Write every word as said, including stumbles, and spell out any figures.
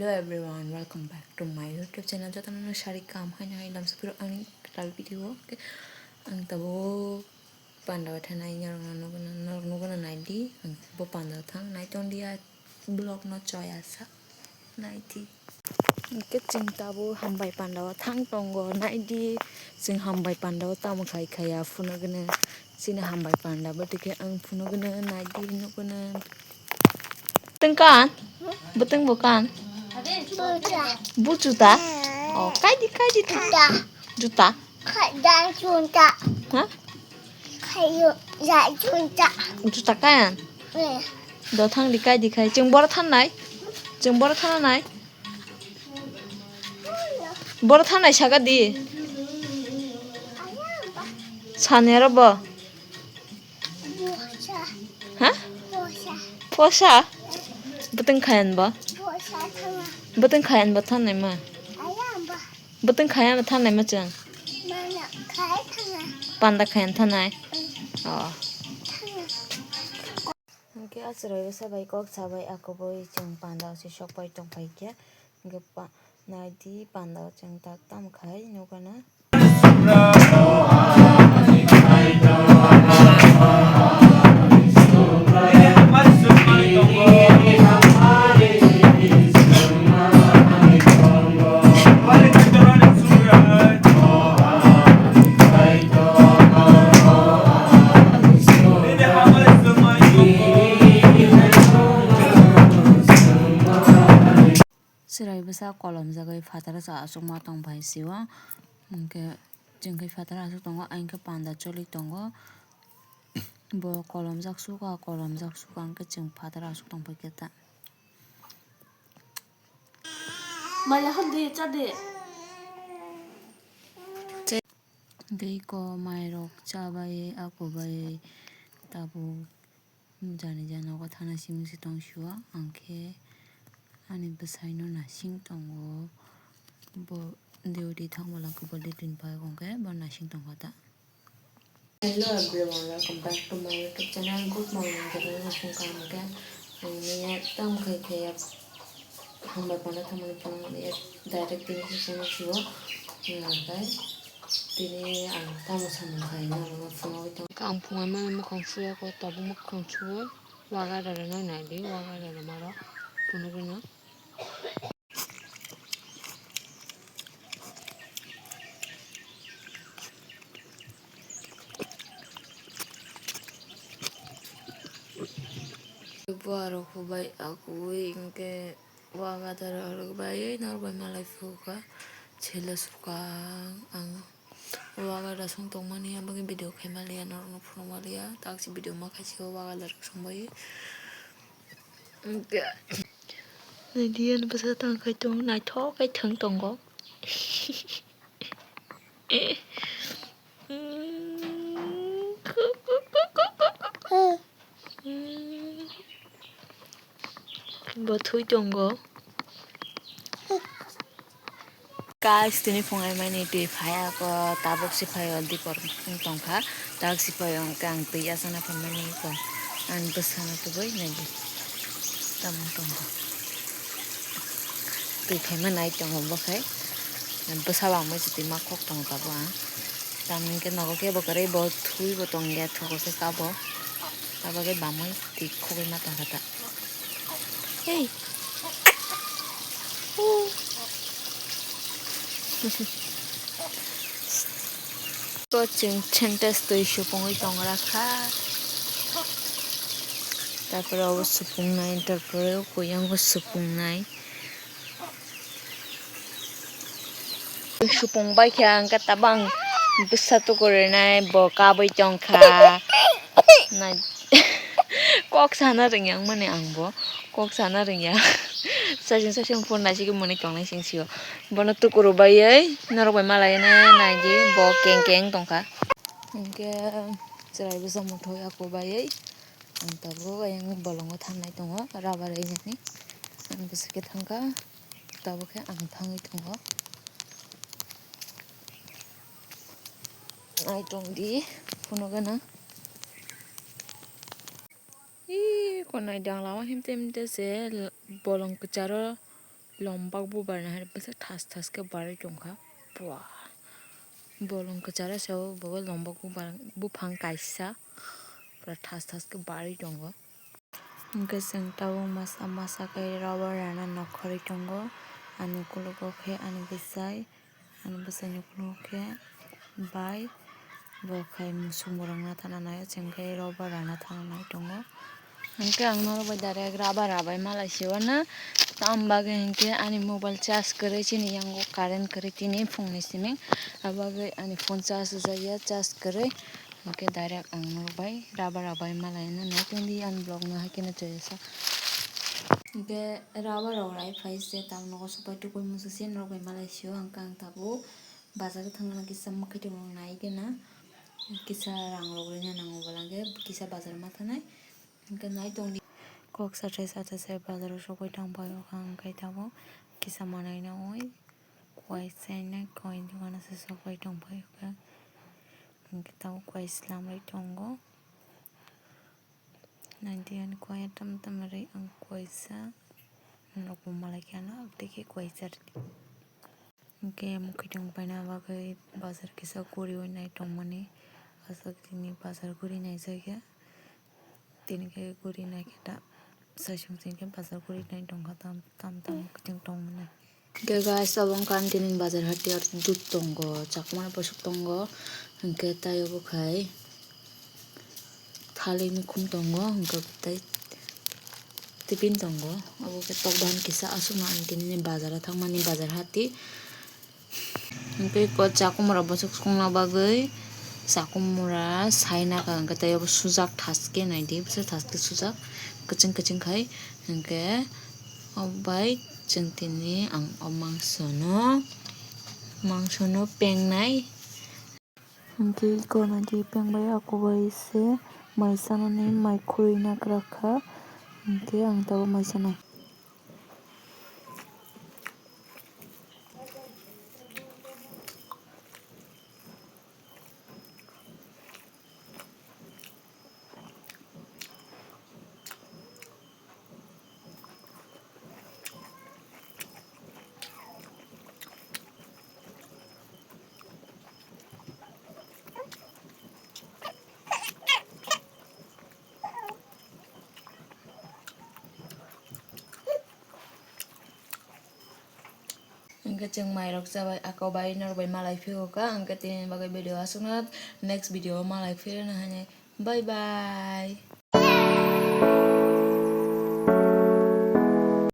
Hello everyone, welcome back to my YouTube channel. Jotono no sari kam hai nai lam sipiro ani tal video. Okay, ang tabo panda wa thanai norok no nuguna, norok nuguna nai di. Ang bo panda thang nai ton dia vlog no choya sa nai di. Hingke chwng tabuk hambai panda o thang tongo, nai di. Chwng hambai panda o tamo khai khaya phunukgwno, chini hambai panda bwtwi khe ang phunukgwno, nai di, nukgwno. Bwtwng kan? Bwtwng bo kan? Buchu ta? O, kai di, kai di ta. Juta. Juta. Khaida juta. Ha? Khayu ya juta. Juta kaya? Eh. Do thang di kai di khai. Chwng boro than nai. Chwng boro than nai. Boro than nai saka di. Sani aro bo. Bosa. Ha? Bosa. Posa? Bwtwng khayan bo? Bosa thanga. Bwtwng khayan bo than nai ma. Ayamba. Bwtwng khayan bo than nai ma chwng. Mana khai thanga. Panda khayan than nai. Mm. Oh. Thanga. Hingke a chwrai bwsa bai kok sabai a kubui chwng panda o se sok pai tong pai khe. Hingke pa-, nai di panda o chwng tak tamo khai nukgwna. Chwrai bwsa kolom jagwi phataro cha achukma tong phai sio, hwnkhe chwng khe phataro achuk tongo, ang khe panda choli tongo, bo kolom jak suka, kolom jak suka, hwnkhe chwng phataro achuk tong phai khe ta. Maya handi chadi. Tei ko mairok chabai, ako bai tabuk jani jani nogo thana simi se tong sio, ang khe ani bwsai no nasing tongo, bo duty thang bolong khe bo duty ni bagwi hwnkhe bo nasing tongkha ta. Hello everyone, welcome back to my YouTube channel. Good morning, jotono no phung kaham khe. Ang miya tamo khai khaya hambai panda thangmani phunukmani direct tini khe phunuk sio. Hingkhe tini ang tamo samung khai norokno phunugwi tong. Ang phungai mani mukhang suya kho, tabuk mukhang suwi waga dara nai nai di, waga dara maro phunugwi no. Bo aro hubai akui hingke waga dara rok bai norok bai malai phuka chela suka ang. Waga da song tongmani aboni video khaima liya, norokno phunukma liya, taksi video ma khaisi o waga da rok song bai. Naidi ani bwsa tang khai tong, naithok khai thang tongo. Bo thui tongo. Guys, tini phung ai mani twi phai ako, tabuk si phai o dipor wng tongkha, tak si phai o hwnkhe ang twi achana phaimani ko, ang bwsano tubui naidi tamo tongkha, twi phaima nai tongo bo khai bwsa bangmai se twi ma khok tongo tabuk ang, tamo hwnkhe nogo khe bo kwrwi bo thui bo tongya thugo se kabo, abo khe bangmai twi khogwi ma tongkha ta. Hey. Ko chwng sentence twi supungwi tongra kha. Tarpore obo supungnai, tarpore o kuyango supungnai. Supung bai khe ang khe tabang bwsa tukurinai bo kabui tongkha. Nai kok sana rwngya wngmani ang bo kok sana rwngya. Sasing sasing phone naisingwi mwnwi tongnai sing sio. Bono tukuru baiwi norok bai malai nai naidi bo keng keng tongkha. Hinkhe chwrai bwsa muthoi ako baiwi. Ang tabuk ayang bolongo thangnai tongo, rubber rinani. Ang bwswk khe thangkha, tabuk khe ang thangwi tongo. Nai tongdi, phunukgwno. Ih, konai dang lama himte himte se bolong kwcharo Lombok bubar na hai bwsa thas thas khe barwi tongkha. Pua. Bolong kwcharo se o bo lombok bubar buphang kaisa. Pura thas thas khe barwi tongo. Hwnkhe chwng tabuk masa masa khe rubber rana nokharwi tongo. Ani ukologo khe ani bwsai, ani bwsaini ukologo khe bai. Bo khai musuk borok na thana nai, chwng khe rubber rana thana nai tongo. Hwnkhe ang norok bai direct rubber rabai malai se uanw. Tamni bagwi hwnkhe ani mobile charge kwrwi, chini yango current kwrwi tini phungni simi. Abo bagwi ani phone charge rwjakya, charge kwrwi. Hwnkhe direct ang norok bai rubber rabai malai no nai tongdi ani vlog no hai kheno joyasa. Hwnkhe rubber rok rai phai se tam nogo sopai tukui musu se norok bai malai sio hwnkhe ang tabuk bazar o thangna kisa mwkhwtwng rok nai gana kisa rang rok rwna nango bwla hwnkhe kisa bazar ma thanai hwnkhe nai tongdi. Kok sathai sathai se bazar o sokoi thang pai o kha hwnkhe tabuk kisa manai no oi. Kuai chainai kuai dogano se sopai tongphai kha. Hwnkhe tabuk kuai slamwi tongo. Naidi ani kuai tam tam ri ang kuaisa. Nokbo malai khe ano tei khe kuaisa ri. Hwnkhe mwkhwtwng paina bagwi bazar kisa guriui nai tongmani. Aswk tini bazar guri naijakya. Tini khe guri naikhe ta saichung chini khe bazar guri nai tongkha tam tam tam mwkhwtwng tongmani. Hwnkhe guys, obo wngkha ang tini bazar hati, aro dud tongo, chakma bwswk tongo, hwnkhe tei obo khai thali nukhung tongo, hwnkhe tei tiffin tongo, obo khe tokban kisa aswkno ang tini bazar o thangmani bazar hati. Hwnkhe ko chakumura bwswk songna bagwi chakumura saina ka hwnkhe tei obo sujak thaske naidi, bwswk thaske sujak kwchwng kwchwng khai hwnkhe. Obo bai chwng tini ang o mangso no, mangso no pengnai. Hwnkhe iko naidi pengbai ako bai se mai chanani mai khurui nagra kha. Hwnkhe ang tabuk mai chanai. Hwnkhe chwng mairok chabai, ako bai norok bai malai phiyokha, hwnkhe tini bagwi video aswkno, next video o malai phirino hinwi bye bye.